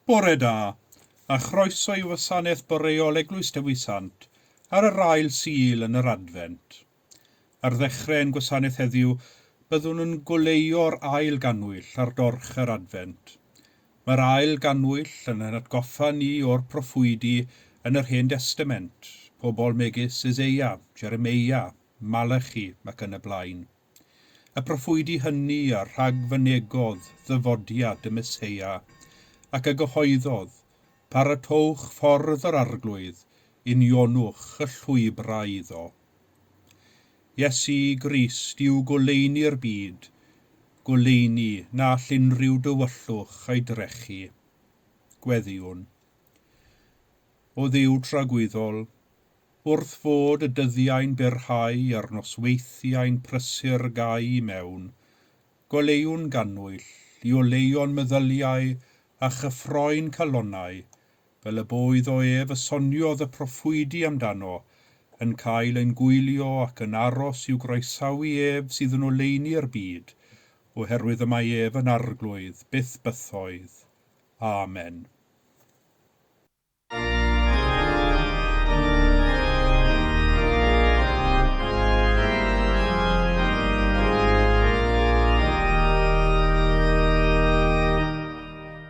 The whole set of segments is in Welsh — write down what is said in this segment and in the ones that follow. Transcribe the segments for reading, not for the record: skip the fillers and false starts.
Bore da, a chroeso i wasanaeth boreol Eglwys Dewi Sant ar yr ail Sul yn yr Adfent. Ar ddechrau ein gwasanaeth heddiw, byddwn yn goleuo'r ail gannwyll ar dorch yr Adfent. Mae'r ail gannwyll yn ein atgoffa ni o'r proffwydi yn yr Hen Destament, pobl megis Eseia, Jeremeia, Malachi ac yn y blaen. Y proffwydi hynny a rhagfynegodd ddyfodiad y Meseia, ac a gyhoeddodd, Paratowch ffordd yr Arglwydd, unionwch y llwybrau iddo. Iesu Grist yw goleuni'r byd, goleuni na all unrhyw dywyllwch ei drechu. Gweddïwn. O Dduw tragwyddol, Wrth fod y dyddiau'n byrhau a'r nosweithiau'n prysur gau i mewn, goleuwn gannwyll i oleuo'n meddyliau a chyffroi'n calonnau, fel y bo iddo ef y soniodd y proffwydi amdano, yn cael ein gwylio ac yn aros i'w groesawu ef sydd yn oleuni'r byd, oherwydd y mae ef yn Arglwydd byth bythoedd. Amen.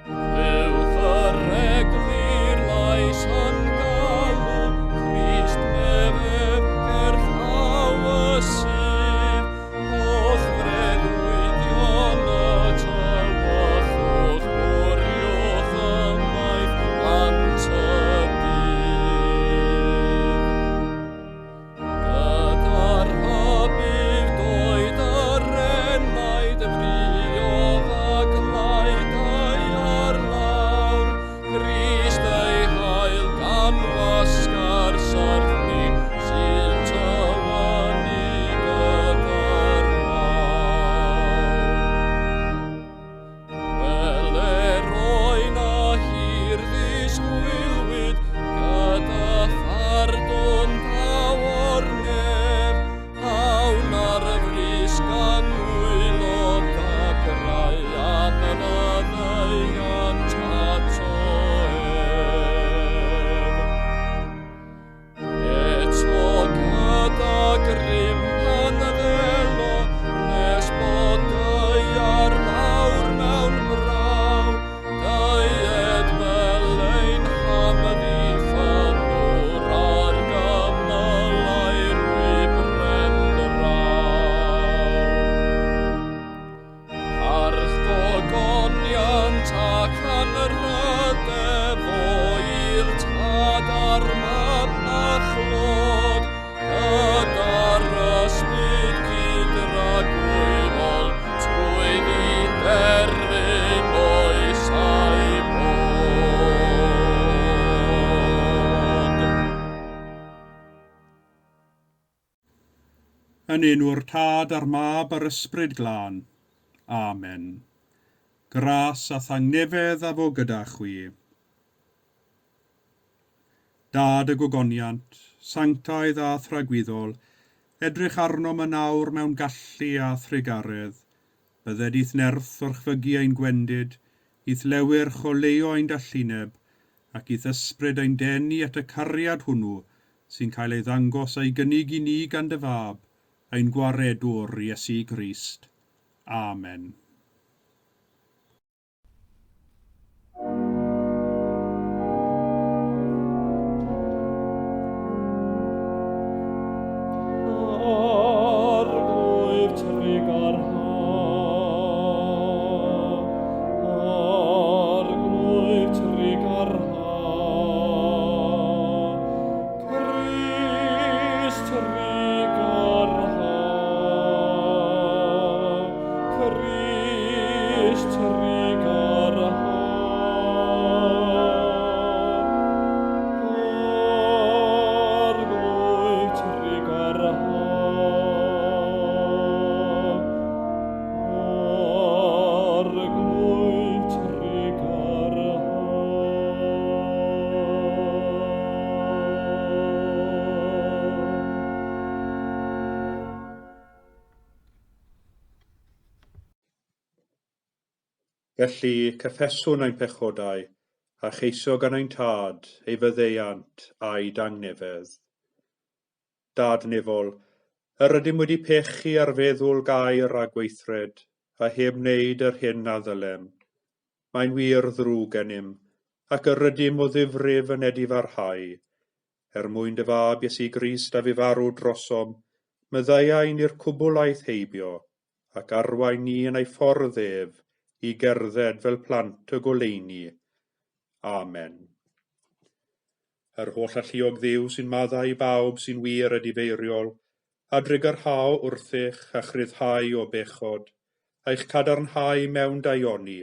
Clywch yr eglur lais yn galw, Crist mefef gerllaw y sydd, holl freuddwydion y tywyllwch bwriwch ymaith blant y dydd. Gyda'r rhybudd doed yr enaid friodd a glau daear lawr, Crist ei hail gan wasgar syrthni sy'n tywynnu gyda'r wawr. Wele'r oen a hir ddisgwylwyd gyda phardwn daw o'r nef, awn ar y frys gan wylo dagrau am y faddeuant ato ef. Eto gyda grym pan ddelo, nes bod daear lawr mewn braw, deued fel ein hamddiffynnwr ar gymylau'r wybren draw. Parch gogoniant ac anrhydedd o i'r Tad a'r Mab a chlod, gyda'r Ysbryd cydragwyddol, trwy ddiderfyn oes a'i bod. Yn enw'r Tad a'r Mab a'r Ysbryd Glân. Amen. Gras a thangnefedd a fo gyda chwi. Dad y gogoniant, sanctaidd a thragwyddol, edrych arnom yn awr mewn gallu a thrugaredd. Bydded i'th nerth orchfygu ein gwendid, i'th lewyrch oleuo ein dallineb, ac i'th ysbryd ein denu at y cariad hwnnw sy'n cael ei ddangos a'i gynnig i ni gan dy Fab, ein Gwaredwr, Iesu Grist. Amen. Arglwydd trugarha, Arglwydd trugarha, Crist trugarha, Crist trugarha, Arglwydd trugarha, Arglwydd trugarha. Felly, cyffeswn ein pechodau, A cheisio gan ein Tad ei faddeuant a'i dangnefedd. Dad nefol, yr ydym wedi pechu ar feddwl gair a gweithred, a heb wneud yr hyn a ddylem. Mae'n wir ddrwg gennym, ac yr ydym o ddifrif yn edifarhau. Er mwyn dy fab Iesu Grist a fu farw drosom, maddeuai ni'r cwbl aeth heibio, ac arwain ni yn ei ffordd ef i gerdded fel plant y goleuni. Amen. Yr holl alluog Dduw sy'n maddau i bawb sy'n wir edifeiriol, a drugarhao wrthych a chryfhau o bechod, a'ch cadarnhau mewn daioni,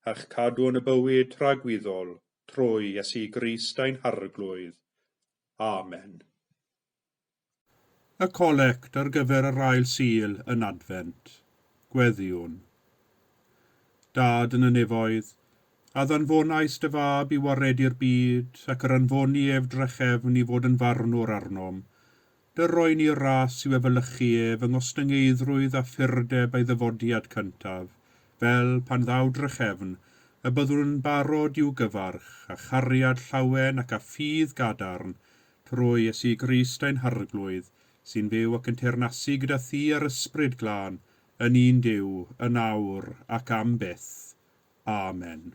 a'ch cadw yn y bywyd tragwyddol, trwy Iesu Grist ein Harglwydd. Amen. Y colect ar gyfer yr ail Sul yn Adfent. Gweddïwn. Dad yn y nefoedd, a ddanfonais dy fab i waredu'r byd, ac yr anfoni ef drachefn i fod yn farnwr arnom. Dy roi ni ras i'w efelychu ef yng ngostyngeiddrwydd a phurdeb ei ddyfodiad cyntaf, fel, pan ddaw drachefn, y byddwn yn barod i'w gyfarch, â chariad llawen ac â ffydd gadarn, trwy Iesu Grist ein Harglwydd, sy'n fyw ac yn teyrnasu gyda thi a'r Ysbryd Glân, yn un Duw, yn awr ac am byth. Amen.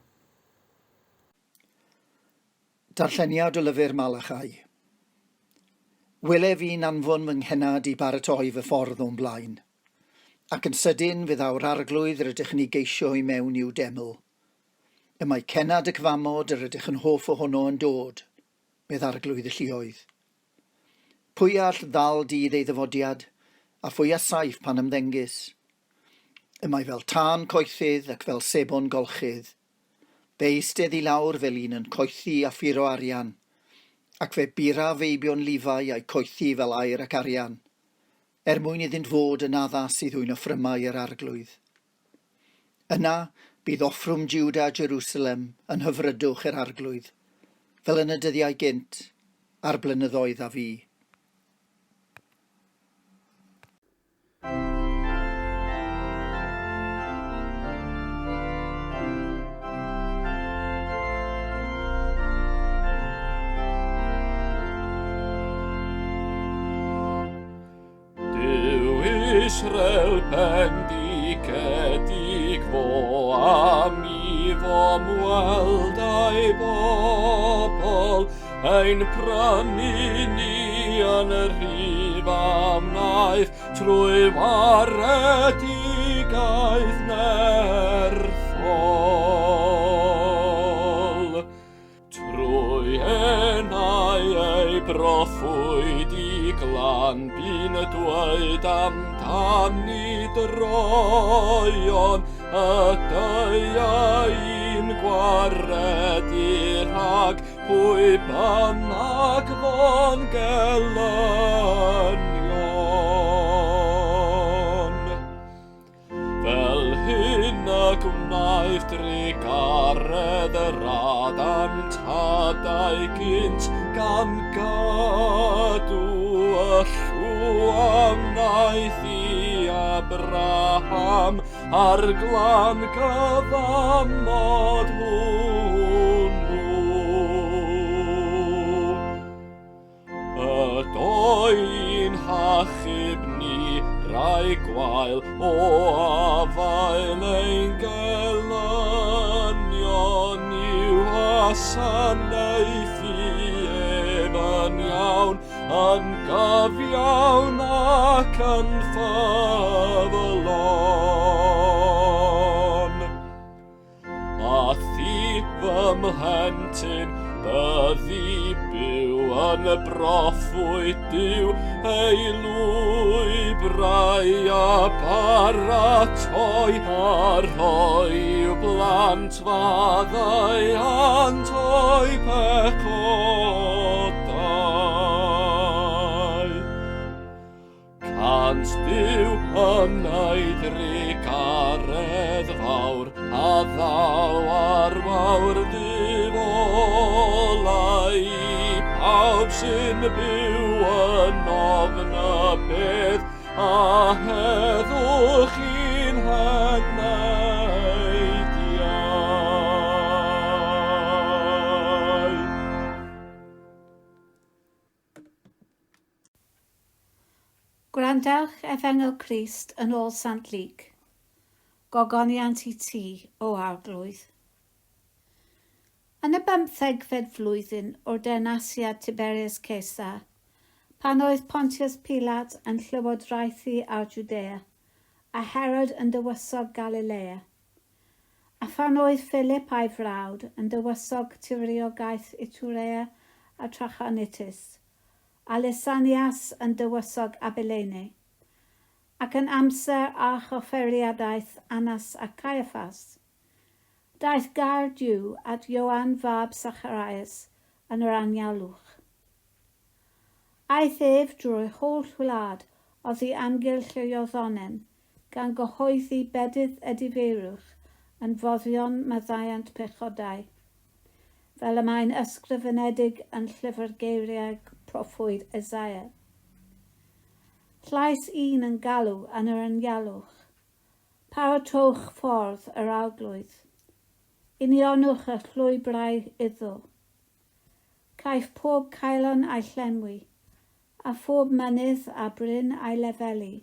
Darlleniad o lyfr Malachai. Wele fi'n anfon fy nghennad i baratoi fy ffordd o'm blaen. Ac yn sydyn fe ddaw'r arglwydd yr ydych yn ei geisio i mewn i'w deml. Y mae cennad y cyfamod yr ydych yn hoff ohono yn dod, medd arglwydd y lluoedd. Pwy all ddal dydd ei ddyfodiad, a phwy a saif pan ymddengys? Y mae fel tân coethydd ac fel sebon golchydd. Fe eistedd i lawr fel un yn coethi a phuro arian, ac fe bura feibion Lifai a'u coethi fel aur ac arian, er mwyn iddynt fod yn addas i ddwyn offrymau i'r Arglwydd. Yna bydd offrwm Juda a Jerusalem yn hyfrydwch i'r Arglwydd, fel yn y dyddiau gynt, a'r blynyddoedd a fu. Duw Israel bendigedig fo am i fo mweld a'i bobl ein prynu ni yn y rhif am wnaeth trwy waredigaeth nerthol. Trwy enau ei broffwyd i glan bu'n dweud amdani droion y deuai'n gwaredu rhag pwy bynnag fo'n gelynion. Fel hyn y gwnaeth drugaredd yr Adam tadau gynt, gan gadw y llw a wnaeth i Abraham a'r glan gyfamod hwnnw. Y doi'n hachub ni rai gwael o afael ein gelynion i'w wasanaethu ef yn iawn, yn gyfiawn ac yn ffyddlon. A thi, fy mhlentyn, byddi byw yn y broffwyd Duw, ei lwybrau a baratoi, a rhoi i'w blant faddeuant o'u pechodau. Cant Duw yn ei drugaredd fawr, a ddaw ar wawr ddifolau i pawb sy'n byw yn ofn y bedd, a heddwch i'n heneidiau. Gwrandewch Efengyl Crist yn ôl Sant Luc. Gogoniant i ti, O Arglwydd. Yn y bymthegfed flwyddyn o'r deyrnasiad Tiberius Caesar, pan oedd Pontius Pilat yn llywodraethu ar Jwdea, a Herod yn dywysog Galilea, a phan oedd Philip a'i frawd yn dywysog tiriogaeth Iturea a Trachonitis, a Lysanias yn dywysog Abilene, ac yn amser archoffeiriadaeth Annas a Caiaffas, daeth gair Duw at Ioan fab Sacharias yn yr anialwch. Aeth ef drwy'r holl wlad oddi amgylch yr Iorddonen, gan gyhoeddi bedydd edifeirwch yn foddion maddeuant pechodau, fel y mae'n ysgrifenedig yn llyfr geiriau proffwyd Eseia. Llais un yn galw yn yr anialwch, Paratowch ffordd yr Arglwydd, unionwch y llwybrau iddo. Caiff pob caelon ei llenwi, a phob mynydd a bryn ei lefelu.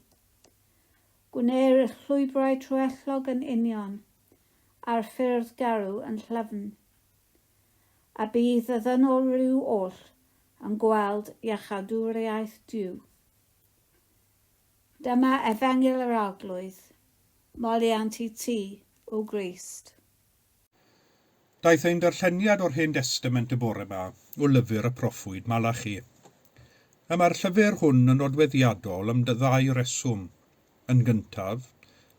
Gwneir y llwybrau troellog yn union, a'r ffyrdd garw yn llyfn. A bydd y ddynol ryw oll yn gweld iachawdwriaeth Duw. Dyma Efengyl yr Arglwydd, moliant i ti, O Grist. Daeth ein darlleniad o'r Hen Destament y bore 'ma o lyfr y proffwyd Malachi. Y mae'r llyfr hwn yn nodweddiadol am ddau reswm. Yn gyntaf,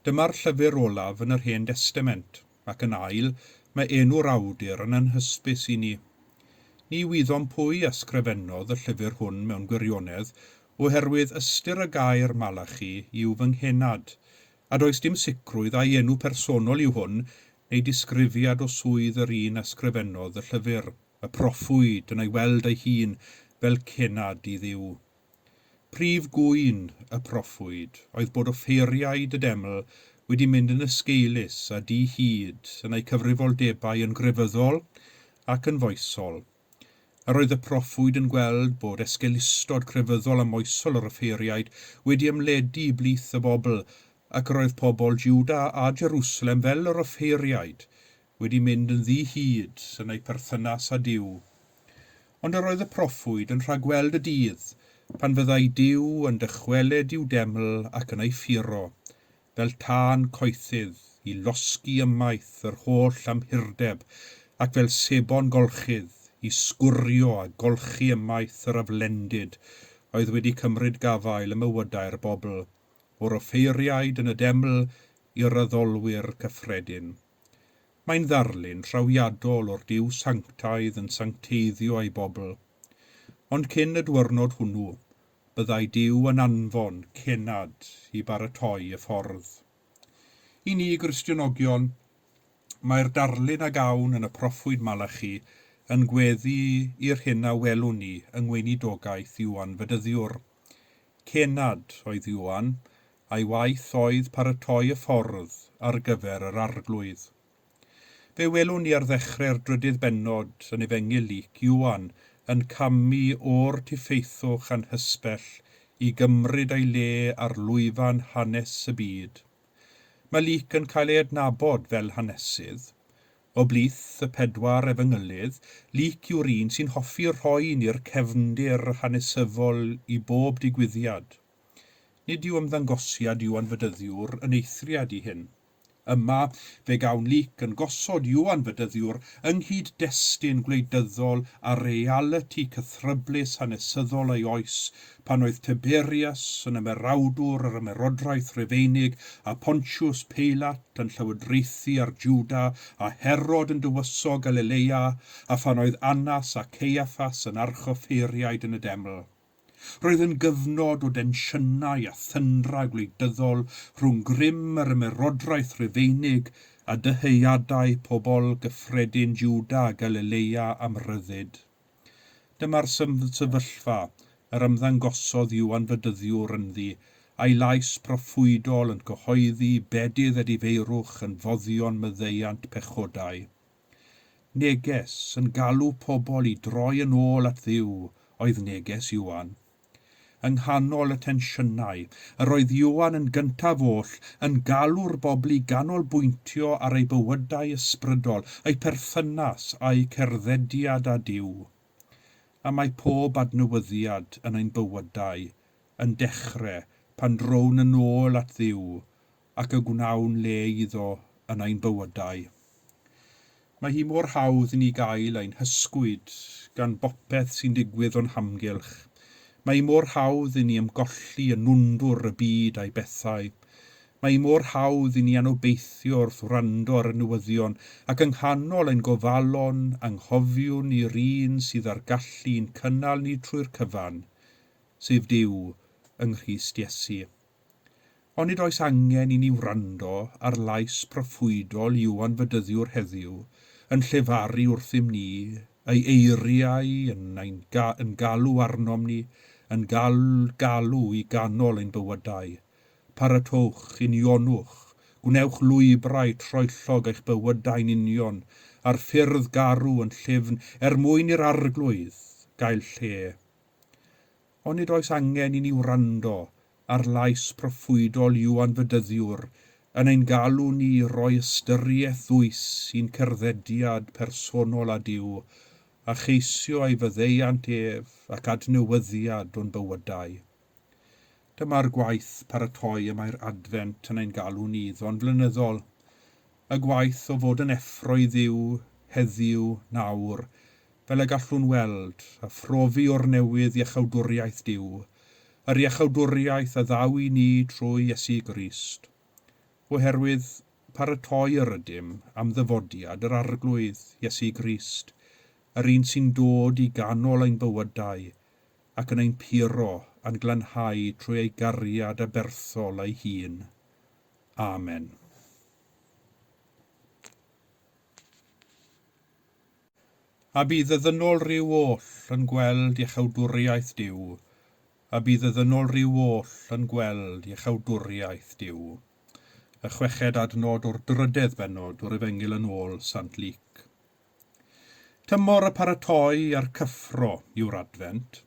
dyma'r llyfr olaf yn yr Hen Destament, ac yn ail, mae enw'r awdur yn anhysbys i ni. Ni wyddom pwy a sgrifennodd y llyfr hwn mewn gwirionedd, oherwydd ystyr y gair Malachi yw fy nghenad, a does dim sicrwydd ai enw personol yw hwn neu disgrifiad o swydd yr un a sgrifennodd y llyfr, y proffwyd yn ei weld ei hun fel cennad i Dduw. Prif gŵyn y proffwyd oedd bod offeiriaid y deml wedi mynd yn esgeulus a di-hid yn eu cyfrifoldebau yn grefyddol ac yn foesol. Yr oedd y proffwyd yn gweld bod esgeulustod crefyddol a moesol yr offeiriaid wedi ymledu i blith y bobl, ac yr oedd pobl Jwda a Jerusalem fel yr offeiriaid wedi mynd yn ddi-hid yn eu perthynas â Duw. Ond yr oedd y proffwyd yn rhagweld y dydd pan fyddai Duw yn dychwelyd i'w deml ac yn ei phuro, fel tân coethydd i losgi ymaith yr holl amhurdeb, ac fel sebon golchydd i sgwrio a golchi ymaith yr aflendid oedd wedi cymryd gafael ym mywydau'r bobl, o'r offeiriaid yn y deml i'r addolwyr cyffredin. Mae'n ddarlun trawiadol o'r Duw sanctaidd yn sancteiddio ei bobl. Ond cyn y dwyrnod hwnnw, Byddai Duw yn anfon cennad i baratoi y ffordd. I ni Gristionogion, mae'r darlun a gawn yn y proffwyd Malachi yn gweddu i'r hyn a welwn ni yng ngweinidogaeth Ioan Fedyddiwr. Cennad oedd Ioan, a'i waith oedd paratoi y ffordd ar gyfer yr Arglwydd. Fe welwn ni ar ddechrau'r drydydd bennod yn Efengyl Luc Ioan yn camu o'r diffeithwch anghysbell i gymryd ei le ar lwyfan hanes y byd. Mae Luc yn cael ei adnabod fel hanesydd. O blith y pedwar efengylydd, Luc yw'r un sy'n hoffi rhoi ni'r cefndir hanesyddol i bob digwyddiad. Nid yw ymddangosiad Ioan Fedyddiwr yn eithriad i hyn. Yma, fe gawn Luc yn gosod Ioan Fedyddiwr yng nghyd-destun gwleidyddol a realiti cythryblus hanesyddol ei oes, pan oedd Tiberius yn ymerawdwr yr Ymerodraeth Rufeinig a Pontius Peilat yn llywodraethu ar Jwda a Herod yn dywysog Galileia, a phan oedd Annas a Caiaffas yn archoffeiriaid yn y deml. Roedd yn gyfnod o densiynau a thyndra gwleidyddol rhwng grym yr Ymerodraeth Rufeinig a dyheadau pobl gyffredin Jwda a Galileia am ryddid. Dyma'r sefyllfa yr ymddangosodd Ioan Fedyddiwr ynddi, a'i lais proffwydol yn cyhoeddi bedydd edifeirwch yn foddion maddeuant pechodau. Neges yn galw pobl i droi yn ôl at Dduw oedd neges Ioan. Yng nghanol y tensiynau, yr oedd Ioan yn gyntaf oll yn galw'r bobl i ganolbwyntio ar eu bywydau ysbrydol, eu perthynas a'u cerddediad â Duw. A mae pob adnewyddiad yn ein bywydau yn dechrau pan drown yn ôl at Dduw ac y gwnawn le iddo yn ein bywydau. Mae hi mor hawdd i ni gael ein hysgwyd gan bopeth sy'n digwydd o'n hamgylch. Mae hi mor hawdd i ni ymgolli yn nwndwr y byd a'i bethau. Mae hi mor hawdd i ni anobeithio wrth wrando ar y newyddion ac yng nghanol ein gofalon anghofiwn ni'r un sydd â'r gallu i'n cynnal ni trwy'r cyfan, sef Duw yng Nghrist Iesu. Onid oes angen i ni wrando ar lais proffwydol Ioan Fedyddiwr heddiw, yn llefaru wrthym ni, ei eiriau yn ein ga yn galw arnom ni, yn gal galw i ganol ein bywydau? Paratowch, unionwch, gwnewch lwybrau troellog eich bywydau'n union, a'r ffyrdd garw yn llyfn, er mwyn i'r Arglwydd gael lle. Onid oes angen i ni wrando ar lais proffwydol Ioan Fedyddiwr yn ein galw ni i roi ystyriaeth ddwys i'n cerddediad personol â Duw a cheisio ei faddeuant ef ac adnewyddiad o'n bywydau? Dyma'r gwaith paratoi y mae'r Adfent yn ein galw ni iddo'n flynyddol. Y gwaith o fod yn effro i Dduw, heddiw, nawr, fel y gallwn weld a phrofi o'r newydd iachawdwriaeth Duw, yr iachawdwriaeth a ddaw i ni trwy Iesu Grist. Oherwydd paratoi yr ydym am ddyfodiad yr Arglwydd, Iesu Grist, yr un sy'n dod i ganol ein bywydau, ac yn ein puro a'n glanhau trwy ei gariad aberthol ei hun. Amen. A bydd y ddynol ryw oll yn gweld iachawdwriaeth Duw, a bydd y ddynol ryw oll yn gweld iachawdwriaeth Duw. Y chweched adnod o'r drydedd bennod o'r Efengyl yn ôl Sant Luc. Tymor y paratoi a'r cyffro yw'r Adfent,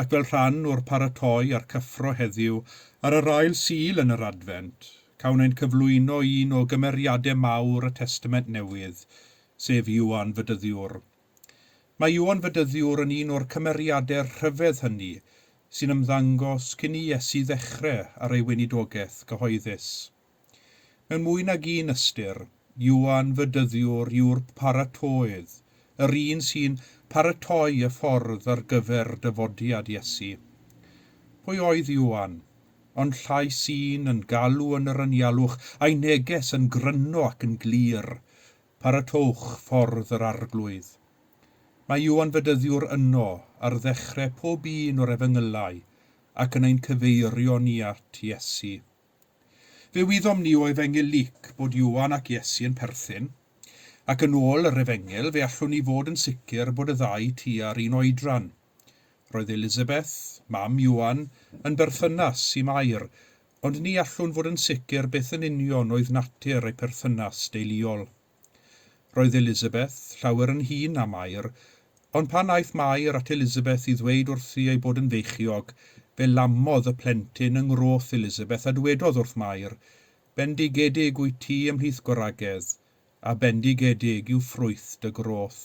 ac fel rhan o'r paratoi a'r cyffro heddiw, ar yr ail Sul yn yr Adfent, cawn ein cyflwyno un o gymeriadau mawr y Testament Newydd, sef Ioan Fedyddiwr. Mae Ioan Fedyddiwr yn un o'r cymeriadau rhyfedd hynny sy'n ymddangos cyn i Iesu ddechrau ar ei weinidogaeth gyhoeddus. Mewn mwy nag un ystyr, Ioan Fedyddiwr yw'r paratoydd, yr un sy'n paratoi y ffordd ar gyfer dyfodiad Iesu. Pwy oedd Ioan? Ond llais un yn galw yn yr anialwch, a'i neges yn gryno ac yn glir, Paratowch ffordd yr Arglwydd. Mae Ioan Fedyddiwr yno ar ddechrau pob un o'r Efengylau ac yn ein cyfeirio ni at Iesu. Fe wyddom ni o Efengyl Luc bod Ioan ac Iesu yn perthyn, ac yn ôl yr Efengyl fe allwn ni fod yn sicr bod y ddau tua'r un oedran. Roedd Elisabeth, mam Ioan, yn berthynas i Mair, ond ni allwn fod yn sicr beth yn union oedd natur eu perthynas deuluol. Roedd Elizabeth llawer yn hŷn na Mair, ond pan aeth Mair at Elizabeth i ddweud wrthi ei bod yn feichiog, fe lamodd y plentyn yng ngroth Elizabeth a dwedodd wrth Mair, Bendigedig wyt ti ymhlith gwragedd, a bendigedig yw ffrwyth dy groth.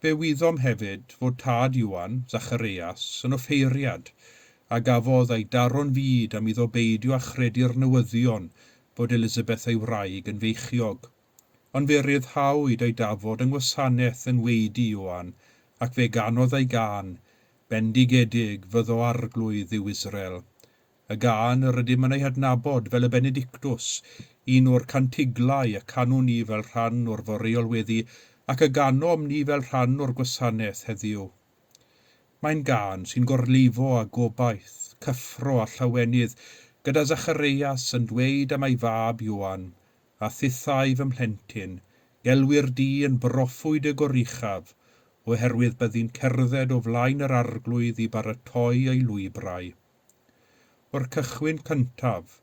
Fe wyddom hefyd fod tad Ioan, Zachareias, yn offeiriad, a gafodd ei daro'n fud am iddo beidio â chredu'r newyddion fod Elisabeth ei wraig yn feichiog. Ond fe ryddhawyd ei dafod yng ngwasanaeth enwaedu Ioan, ac fe ganodd ei gân, Bendigedig fyddo Arglwydd Dduw Israel, Y gân yr ydym yn ei hadnabod fel y Benedictus, un o'r cantiglau y canwn ni fel rhan o'r foreol weddi ac y ganom ni fel rhan o'r gwasanaeth heddiw. Mae'n gân sy'n gorlifo â gobaith, cyffro a llawenydd, gyda Zachareias yn dweud am ei fab Ioan, A thithau fy mhlentyn, gelwir di yn broffwyd y Goruchaf, oherwydd byddi'n cerdded o flaen yr Arglwydd i baratoi ei lwybrau. O'r cychwyn cyntaf,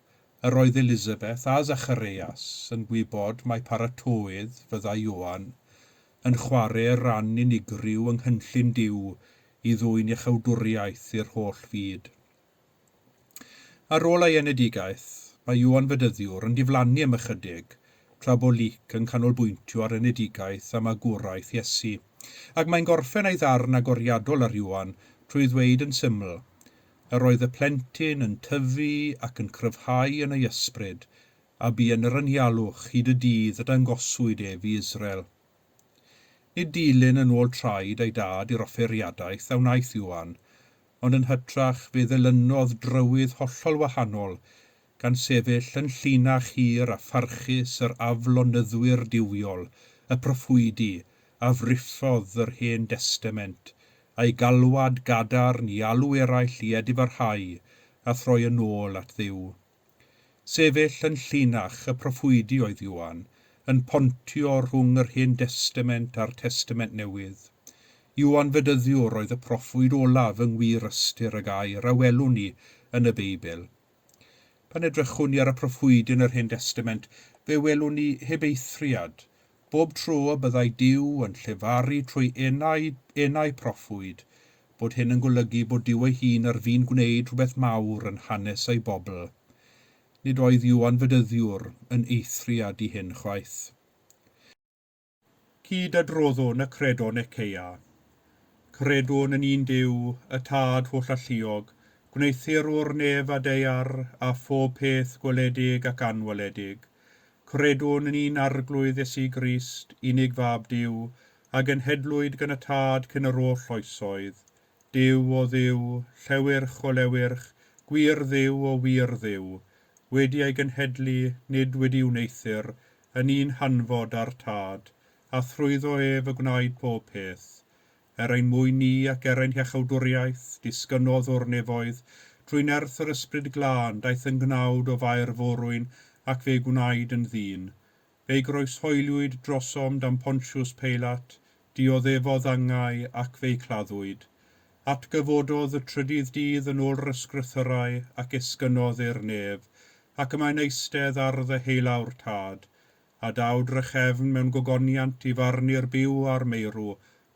yr oedd Elisabeth a Zachareias yn gwybod mai paratoydd fyddai Ioan, yn chwarae ran unigryw yng nghynllun Duw i ddwyn iachawdwriaeth i'r holl fyd. Ar ôl ei enedigaeth, mae Ioan Fedyddiwr yn diflannu am ychydig, tra bo Luc yn canolbwyntio ar enedigaeth a magwraeth Iesu, ac mae'n gorffen ei ddarn agoriadol ar Ioan trwy ddweud yn syml, Yr oedd y plentyn yn tyfu ac yn cryfhau yn ei ysbryd, a bu yn yr anialwch hyd y dydd y dangoswyd ef i Israel. Nid dilyn yn ôl traed ei dad i'r offeiriadaeth a wnaeth Ioan, ond yn hytrach fe ddilynodd drywydd hollol wahanol, gan sefyll yn llinach hir a pharchus yr aflonyddwyr duwiol, y proffwydi, a friffodd yr Hen Destament, a'i galwad gadarn i alw eraill i edifarhau a throi yn ôl at Dduw. Sefyll yn llinach y proffwydi oedd Ioan, yn pontio rhwng yr Hen Destament a'r Testament Newydd. Ioan Fedyddiwr oedd y proffwyd olaf yng ngwir ystyr y gair a welwn ni yn y Beibl. Pan edrychwn ni ar y proffwydi yn yr Hen Destament, fe welwn ni heb eithriad, bob tro y byddai Duw yn llefaru trwy enau, enau proffwyd, bod hyn yn golygu bod Duw ei hun ar fin gwneud rhywbeth mawr yn hanes ei bobl. Nid oedd Ioan Fedyddiwr yn eithriad i hyn chwaith. Cyd-adroddwn y Credo Nicaea. Credwn yn un Duw, y Tad hollalluog, gwneuthurwr nef a daear, a phob peth gweledig ac anweledig. Credwn yn un Arglwydd Iesu Grist, unig Fab Duw, a genhedlwyd gan y Tad cyn yr oll oesoedd, Duw o Dduw, llewyrch o lewyrch, gwir Dduw o wir Dduw, wedi ei genhedlu, nid wedi wneuthur, yn un hanfod â'r Tad, a thrwyddo ef y gwnaed pob peth. Er ein mwyn ni ac er ein hiachawdwriaeth, disgynnodd o'r nefoedd, trwy nerth yr Ysbryd Glân, daeth yn gnawd o Fair Forwyn, ac fe gwnaed yn ddyn. Fe'i groeshoeliwyd drosom dan Pontius Peilat, dioddefodd angau ac fe'i claddwyd. Atgyfododd y trydydd dydd yn ôl yr Ysgrythyrau ac esgynnodd i'r nef, ac y mae'n eistedd ar ddeheulaw'r Tad. A daw drachefn mewn gogoniant i farnu'r byw a'r meirw,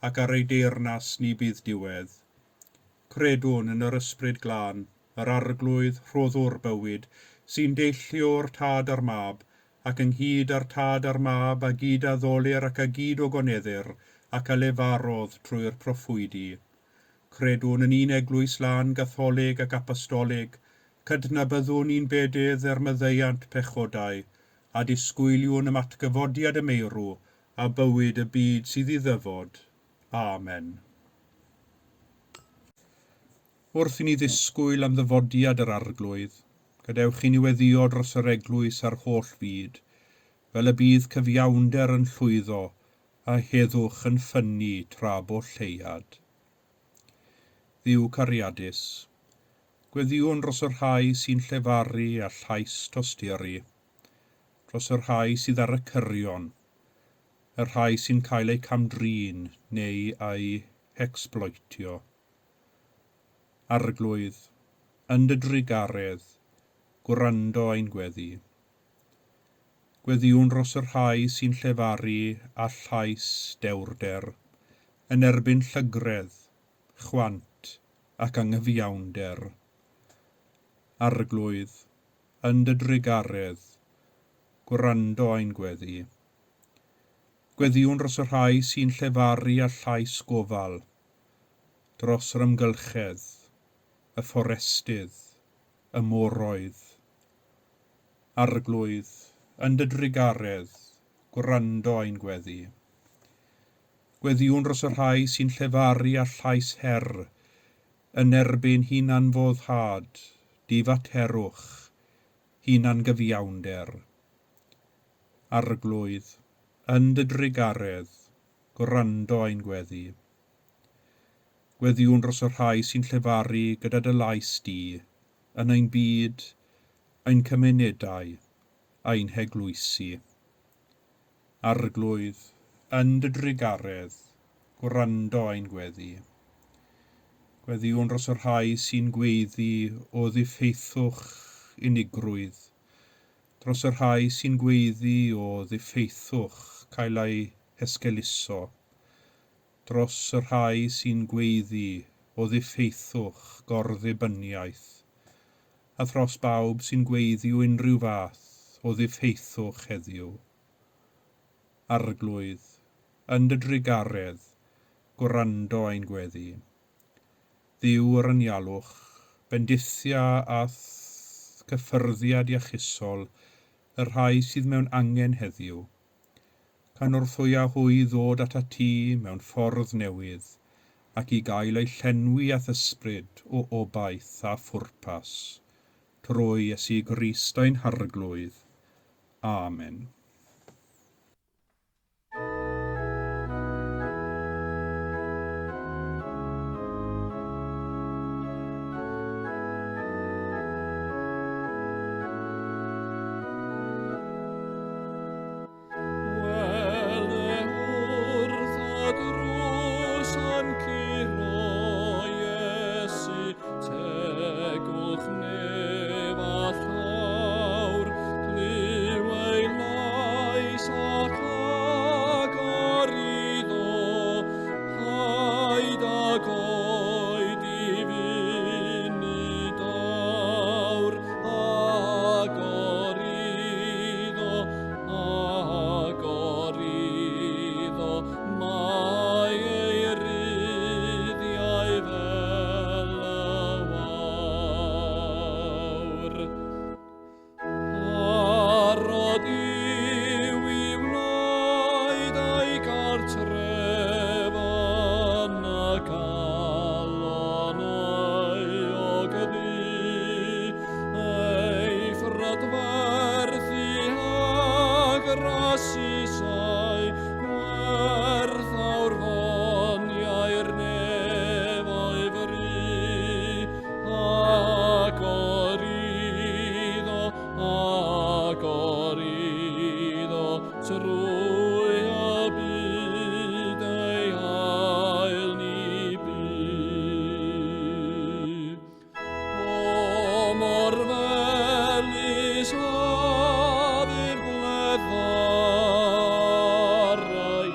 ac ar ei deyrnas ni bydd diwedd. Credwn yn yr Ysbryd Glân, yr Arglwydd, Rhoddwr bywyd, sy'n deillio o'r Tad a'r Mab, ac ynghyd â'r Tad a'r Mab, a gyd-addolir ac a gyd-ogoneddir, ac a lefarodd trwy'r proffwydi. Credwn yn un Eglwys lân, Gatholig ac Apostolig, cydnabyddwn un bedydd er maddeuant pechodau, a disgwyliwn am atgyfodiad y meirw, a bywyd y byd sydd i ddyfod. Amen. Wrth i ni ddisgwyl am ddyfodiad yr Arglwydd, gadewch i ni weddïo dros yr Eglwys a'r holl fyd, fel y bydd cyfiawnder yn llwyddo a heddwch yn ffynnu tra bo lleuad. Dduw cariadus, gweddïwn dros y rhai sy'n llefaru â llais tosturi, dros y rhai sydd ar y cyrion, y rhai sy'n cael eu cam-drin neu eu hecsbloetio. Arglwydd, yn dy drugaredd, gwrando ein gweddi. Gweddïwn dros y rhai sy'n llefaru â llais dewrder, yn erbyn llygredd, chwant ac anghyfiawnder. Arglwydd, yn dy drugaredd, gwrando ein gweddi. Gweddïwn dros y rhai sy'n llefaru â llais gofal, dros yr amgylchedd, y fforestydd, y moroedd. Arglwydd, yn dy drugaredd, gwrando ein gweddi. Gweddïwn dros y rhai sy'n llefaru â llais her, yn erbyn hunanfoddhad, difaterwch, hunangyfiawnder. Arglwydd, yn dy drugaredd, gwrando ein gweddi. Gweddïwn dros y rhai sy'n llefaru gyda dy lais di, yn ein byd, ein cymunedau, ein heglwysi. Arglwydd, yn dy drugaredd, gwrando ein gweddi. Gweddïwn dros y rhai sy'n gweiddi o ddiffeithwch unigrwydd, dros y rhai sy'n gweiddi o ddiffeithwch cael eu hesgeuluso, dros y rhai sy'n gweiddi o ddiffeithwch gorddibyniaeth, a thros bawb sy'n gweiddi o unrhyw fath o ddiffeithwch heddiw. Arglwydd, yn dy drugaredd, gwrando ein gweddi. Dduw yr anialwch, bendithia a'th cyffyrddiad iachusol y rhai sydd mewn angen heddiw. Cynorthwya hwy ddod atat ti mewn ffordd newydd, ac i gael eu llenwi â'th ysbryd o obaith a phwrpas, trwy Iesu Grist ein Harglwydd. Amen. Wele wrth y drws yn curo Iesu, tegwch nef a llawr, clyw ei lais ac agor iddo, paid ag oedi funud awr, agor iddo, agor iddo, mae ei ruddiau fel y wawr. Parod yw i wneud ei gartref yn y galon euog ddu, ei phrydferthu â grasusau gwerthfawr foniau'r nef o'i fri. Agor iddo, agor iddo, trwy y byd ei hael ni bu. O mor felys a fydd gwledda'r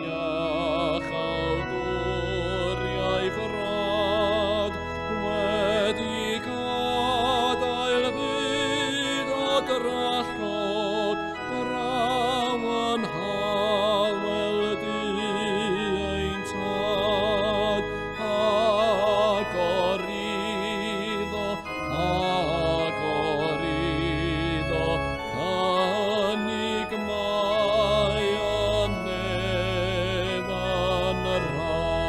iachawdwriaeth rad, wedi gadael byd o drallod, draw yn hawel du ein tad. Agor iddo, agor iddo, cynnig mae y nef yn rhad.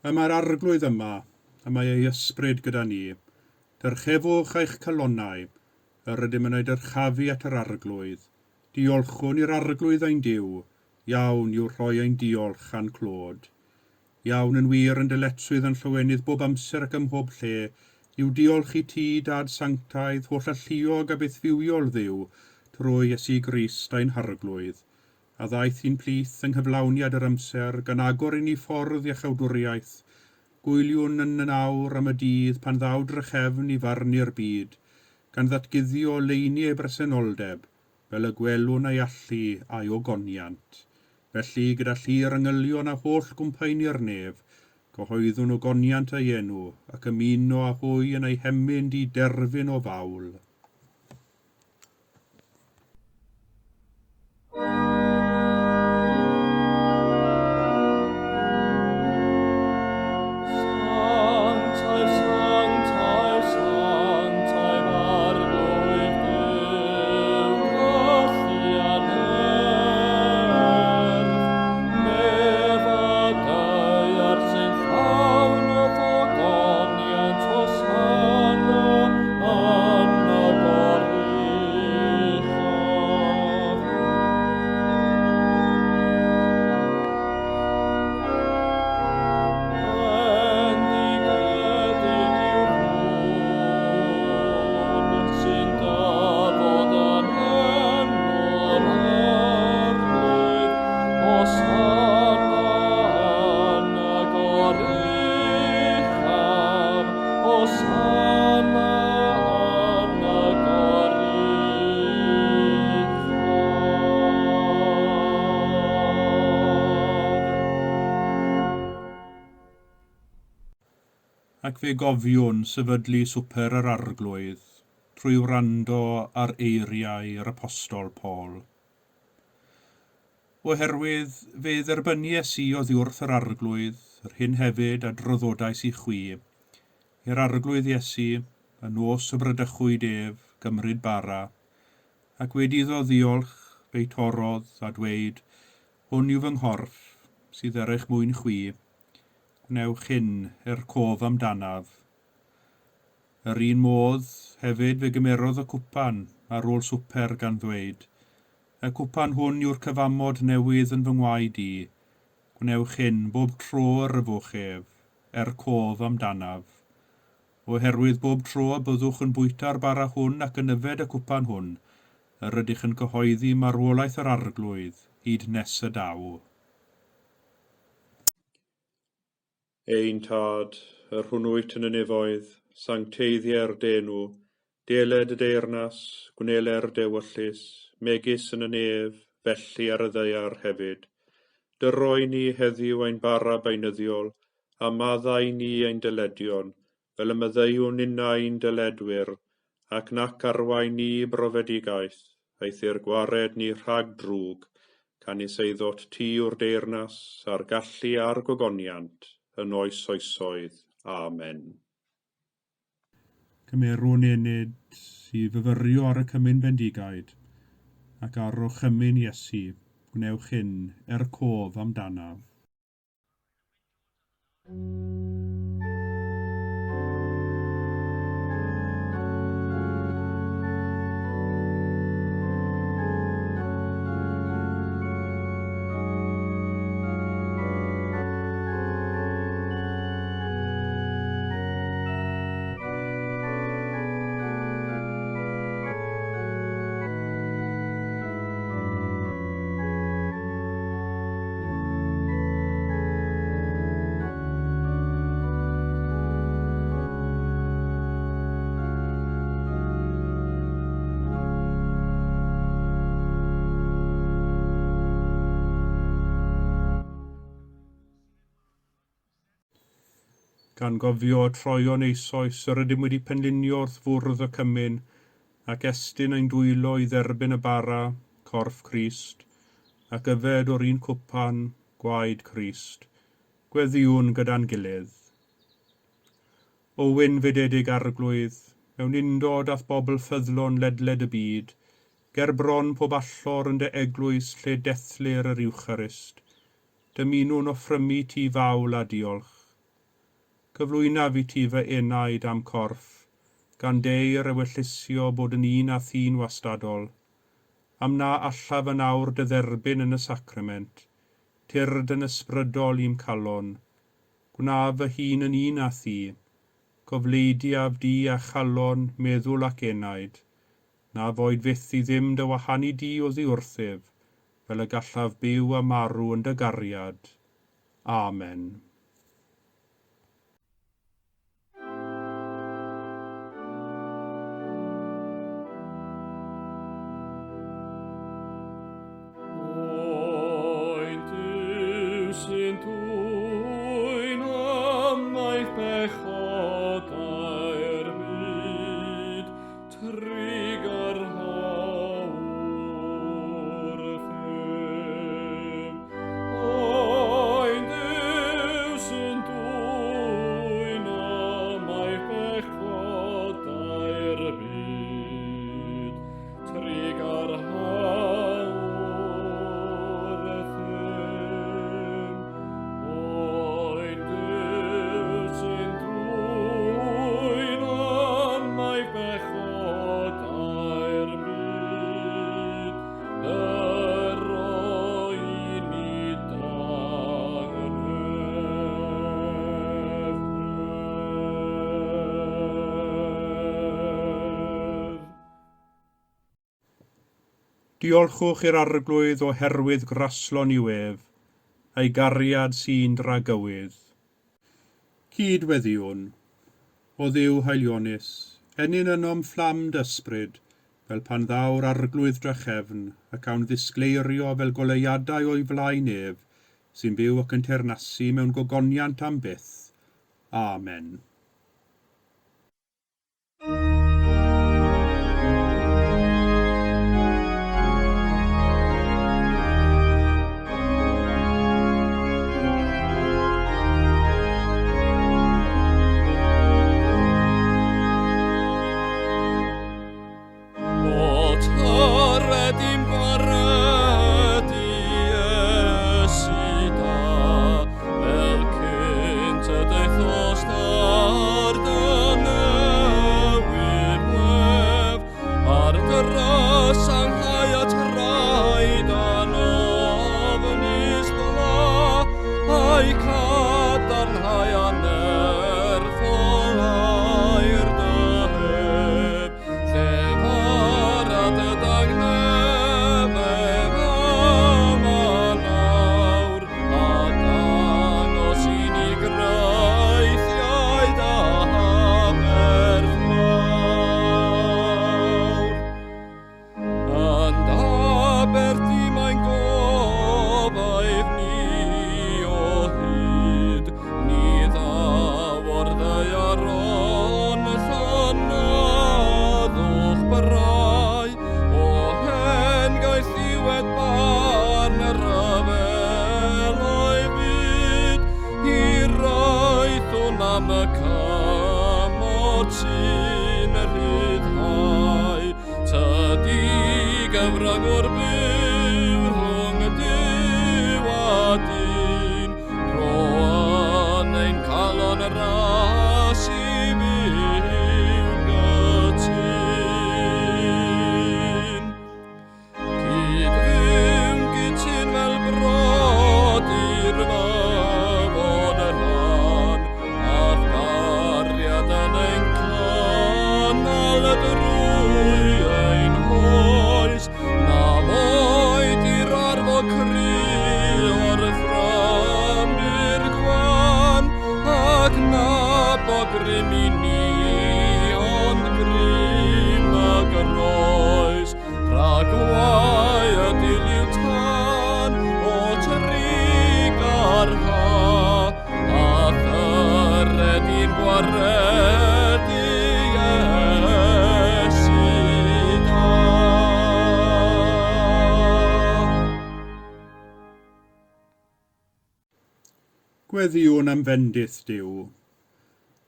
Y mae'r Arglwydd yma, y mae ei ysbryd gyda ni. Dyrchefwch eich calonnau, yr ydym yn eu dyrchafu at yr Arglwydd. Diolchwn i'r Arglwydd ein Duw, iawn yw rhoi ein diolch a'n clod. Iawn yn wir yn dyletswydd a'n llawenydd bob amser ac ym mhob lle, yw diolch i ti, Dad sanctaidd, holl alluog a bythfywiol Dduw, trwy Iesu Grist ein Harglwydd, a ddaeth i'n plith yng nghyflawniad yr amser, gan agor i ni ffordd iachawdwriaeth. Gwyliwn yn yn awr am y dydd pan ddaw drachefn i farnu'r byd, gan ddatguddio oleuni ei bresenoldeb, fel y gwelwn ei allu a'i ogoniant. Felly, gyda llu'r angylion a holl gwmpaeni'r nef, cyhoeddwn ogoniant ei enw, ac ymuno â hwy yn ei hemyn di-derfyn o fawl. Sanctaidd, sanctaidd, sanctaidd, Arglwydd Duw, gallu anerth. Nef a daear sy'n llawn o ogoniant, Hosanna yn yr Ac fe gofiwn sefydlu Swper yr Arglwydd trwy wrando ar eiriau yr Apostol Paul. Oherwydd fe dderbynies i oddiwrth yr Arglwydd yr hyn hefyd a draddodais i chwi, i'r Arglwydd Iesu, y nos y bradychwyd ef, gymryd bara, ac wedi iddo ddiolch, fe'i torrodd, a dweud, Hwn yw fy nghorff, sydd er eich mwyn chwi. Gwnewch hyn er cof amdanaf. Yr un modd, hefyd, fe gymerodd y cwpan ar ôl swper gan ddweud, Y cwpan hwn yw'r cyfamod newydd yn fy ngwaed i. Gwnewch hyn bob tro yr yfwch ef, er cof amdanaf. Oherwydd bob tro y byddwch yn bwyta'r bara hwn ac yn yfed y cwpan hwn, yr ydych yn cyhoeddi marwolaeth yr Arglwydd hyd nes y daw. Ein Tad, yr hwn wyt yn y nefoedd, sancteiddier dy enw, deled dy deyrnas, gwneler dy ewyllys, megis yn y nef, felly ar y ddaear hefyd. Dyro i ni heddiw ein bara beunyddiol, a maddau i ni ein dyledion, fel y maddeuwn ninnau i'n dyledwyr, ac nac arwain ni i brofedigaeth, eithr gwared ni rhag drwg, canys eiddot ti yw'r deyrnas, a'r gallu a'r gogoniant, yn oes oesoedd. Amen. Cymerwn ennyd i fyfyrio ar y cymun bendigaid, ac ar orchymyn Iesu, gwnewch hyn er cof amdanaf. Gan gofio y troeon eisoes yr ydym wedi penlinio wrth fwrdd y cymun, ac estyn ein dwylo i dderbyn y bara, corff Crist, ac yfed o'r un cwpan, gwaed Crist, gweddïwn gyda'n gilydd. O wynfydedig Arglwydd, mewn undod â'th bobl ffyddlon ledled y byd, ger bron pob allor yn dy eglwys lle dethlir yr Iwcharist, Dymunwn offrymu ti fawl a diolch. Cyflwynaf i ti fy enaid a'm corff, gan deir ewyllysio bod yn un â thi'n wastadol. Am na allaf yn awr dy dderbyn yn y sacrament, tyrd yn ysbrydol i'm calon. Gwnaf fy hun yn un â thi. Cofleidiaf di â chalon, meddwl ac enaid. Na foed fyth i ddim dy wahanu di oddi wrthyf, fel y gallaf byw a marw yn dy gariad. Amen. Oen Duw sy'n dwyn ymaith bechodau'r byd, Diolchwch i'r Arglwydd oherwydd graslon yw ef, a'i gariad sy'n dragywydd. Cyd-weddïwn. O Dduw haelionus, ennyn ynom fflam dy ysbryd, fel pan ddaw'r Arglwydd drachefn, ac awn ddisgleirio fel goleuadau o'i flaen ef, sy'n byw ac yn teyrnasu mewn gogoniant am byth. Amen. gyfrwng o'r byw rhwng y Duw a dyn, rho yn ein calon y ras i fyw'n gytûn. Cyd-fyw'n gytûn fel brodyr fod y rhan, a'th gariad yn ein cynnal drwy ein hoes, na foed i'r arfog cry o'r fframur gwan, ac na bo grym i ni, ond grym y groes. Rhag gwae y dilyw tân o trugarha, a thyred i'n gwaredu Iesu da. Gweddïwn am fendith Duw.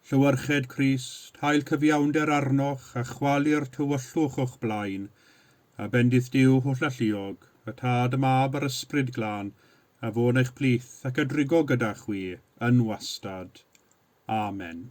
Llewyrched Crist, hael cyfiawnder arnoch a chwalu'r tywyllwch o'ch blaen, a bendith Duw hollalluog, y Tad, y Mab a'r Ysbryd Glân, a fo yn eich plith ac a drigo gyda chwi yn wastad. Amen.